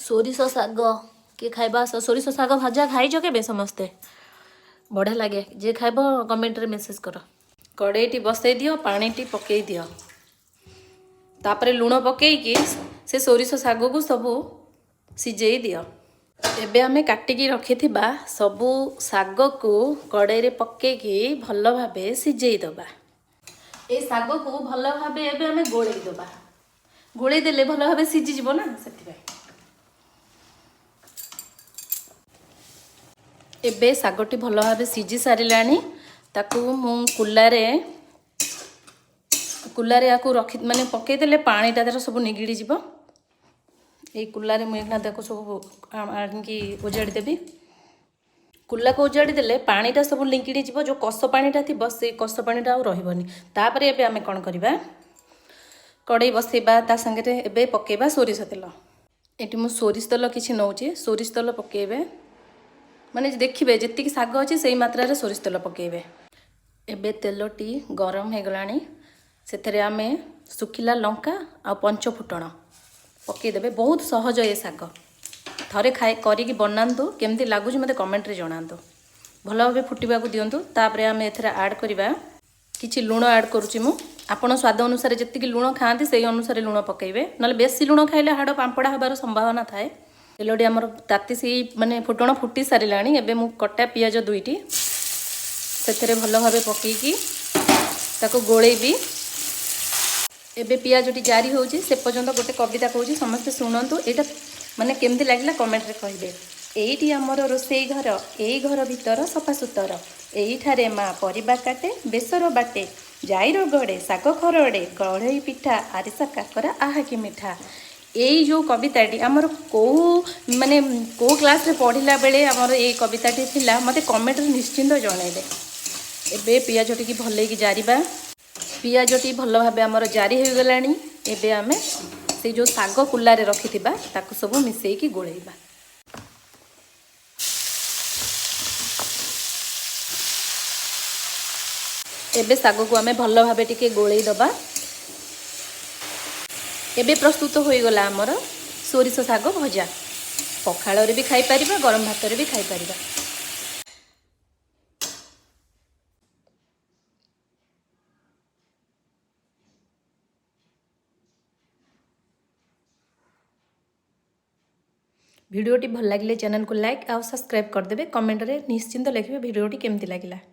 ସୋରିଷ ଶାଗ କିଏ ଖାଇବା ଆସ। ସୋରିଷ ଶାଗ ଭଜା ଖାଇଛ କେବେ ସମସ୍ତେ? ବଢ଼ିଆ ଲାଗେ। ଯିଏ ଖାଇବ କମେଣ୍ଟରେ ମେସେଜ କର। କଡ଼େଇଟି ବସେଇ ଦିଅ, ପାଣିଟି ପକେଇ ଦିଅ, ତାପରେ ଲୁଣ ପକେଇକି ସେ ସୋରିଷ ଶାଗକୁ ସବୁ ସିଝେଇ ଦିଅ। ଏବେ ଆମେ କାଟିକି ରଖିଥିବା ସବୁ ଶାଗକୁ କଡ଼େଇରେ ପକେଇକି ଭଲ ଭାବେ ସିଝେଇ ଦେବା। ଏଇ ଶାଗକୁ ଭଲ ଭାବେ ଏବେ ଆମେ ଗୋଳେଇ ଦେବା। ଗୋଳେଇ ଦେଲେ ଭଲ ଭାବେ ସିଝିଯିବ ନା, ସେଥିପାଇଁ। ଏବେ ଶାଗଟି ଭଲ ଭାବେ ସିଝି ସାରିଲାଣି। ତାକୁ ମୁଁ କୁଲାରେ ୟାକୁ ରଖି ମାନେ ପକେଇଦେଲେ ପାଣିଟା ତାର ସବୁ ନିଗିଡ଼ିଯିବ। ଏଇ କୁଲାରେ ମୁଁ ଏଇଖିନା ତାକୁ ସବୁ ଆଣିକି ଉଜାଡ଼ି ଦେବି। କୁଲାକୁ ଉଜାଡ଼ି ଦେଲେ ପାଣିଟା ସବୁ ଲିଙ୍ଗିଡ଼ି ଯିବ। ଯେଉଁ କଷ ପାଣିଟା ଥିବ, ସେଇ କଷ ପାଣିଟା ଆଉ ରହିବନି। ତାପରେ ଏବେ ଆମେ କ'ଣ କରିବା? କଡ଼େଇ ବସେଇବା, ତା ସାଙ୍ଗରେ ଏବେ ପକେଇବା ସୋରିଷ ତେଲ। ଏଠି ମୁଁ ସୋରିଷ ତେଲ କିଛି ନେଉଛି। ସୋରିଷ ତେଲ ପକେଇବେ, ମାନେ ଦେଖିବେ ଯେତିକି ଶାଗ ଅଛି ସେଇ ମାତ୍ରାରେ ସୋରିଷ ତେଲ ପକେଇବେ। ଏବେ ତେଲଟି ଗରମ ହେଇଗଲାଣି। ସେଥିରେ ଆମେ ଶୁଖିଲା ଲଙ୍କା ଆଉ ପଞ୍ଚ ଫୁଟଣ ପକେଇଦେବେ। ବହୁତ ସହଜ ଏ ଶାଗ। ଥରେ ଖାଇ କରିକି ବନାନ୍ତୁ, କେମିତି ଲାଗୁଛି ମୋତେ କମେଣ୍ଟରେ ଜଣାନ୍ତୁ। ଭଲ ଭାବେ ଫୁଟିବାକୁ ଦିଅନ୍ତୁ। ତାପରେ ଆମେ ଏଥିରେ ଆଡ଼୍ କରିବା କିଛି ଲୁଣ। ଆଡ଼୍ କରୁଛି ମୁଁ। ଆପଣ ସ୍ୱାଦ ଅନୁସାରେ ଯେତିକି ଲୁଣ ଖାଆନ୍ତି ସେଇ ଅନୁସାରେ ଲୁଣ ପକାଇବେ, ନହେଲେ ବେଶୀ ଲୁଣ ଖାଇଲେ ହାଡ଼ ପାମ୍ପଡ଼ା ହେବାର ସମ୍ଭାବନା ଥାଏ। ତେଲଟି ଆମର ତାତି ସେଇ ମାନେ ଫୁଟଣ ଫୁଟି ସାରିଲାଣି। ଏବେ ମୁଁ କଟା ପିଆଜ ଦୁଇଟି ସେଥିରେ ଭଲ ଭାବେ ପକେଇକି ତାକୁ ଗୋଳେଇବି। ଏବେ ପିଆଜଟି ଜାରି ହେଉଛି, ସେ ପର୍ଯ୍ୟନ୍ତ ଗୋଟେ କବିତା କହୁଛି, ସମସ୍ତେ ଶୁଣନ୍ତୁ। ଏଇଟା ମାନେ କେମିତି ଲାଗିଲା କମେଣ୍ଟରେ କହିବେ। ଏଇଠି ଆମର ରୋଷେଇ ଘର, ଏଇ ଘର ଭିତର ସଫାସୁତର, ଏଇଠାରେ ମା ପରିବା କାଟେ, ବେସର ବାଟେ, ଜାଇର ଗଡ଼େ, ଶାଗ ଖରଡ଼େ, କଢ଼େଇ ପିଠା, ଆରିସା କାକରା, ଆହା କି ମିଠା। ଏଇ ଯେଉଁ କବିତାଟି ଆମର କେଉଁ ମାନେ କେଉଁ କ୍ଲାସ୍ରେ ପଢ଼ିଲା ବେଳେ ଆମର ଏଇ କବିତାଟି ଥିଲା, ମୋତେ କମେଣ୍ଟରେ ନିଶ୍ଚିନ୍ତ ଜଣାଇବେ। ଏବେ ପିଆଜଟିକି ଭଲେଇକି ଜାରିବା। ପିଆଜଟି ଭଲ ଭାବେ ଆମର ଜାରି ହୋଇଗଲାଣି। ଏବେ ଆମେ ସେଇ ଯେଉଁ ଶାଗ କୁଲାରେ ରଖିଥିବା ତାକୁ ସବୁ ମିଶେଇକି ଗୋଳେଇବା। ଏବେ ଶାଗକୁ ଆମେ ଭଲ ଭାବେ ଟିକେ ଗୋଳେଇ ଦେବା। ଏବେ ପ୍ରସ୍ତୁତ ହୋଇଗଲା ଆମର ସୋରିଷ ଶାଗ ଭଜା। ପଖାଳରେ ବି ଖାଇପାରିବା, ଗରମ ଭାତରେ ବି ଖାଇପାରିବା। ଭିଡ଼ିଓଟି ଭଲ ଲାଗିଲେ ଚ୍ୟାନେଲକୁ ଲାଇକ୍ ଆଉ ସବସ୍କ୍ରାଇବ୍ କରିଦେବେ। କମେଣ୍ଟରେ ନିଶ୍ଚିନ୍ତ ଲେଖିବେ ଭିଡ଼ିଓଟି କେମିତି ଲାଗିଲା।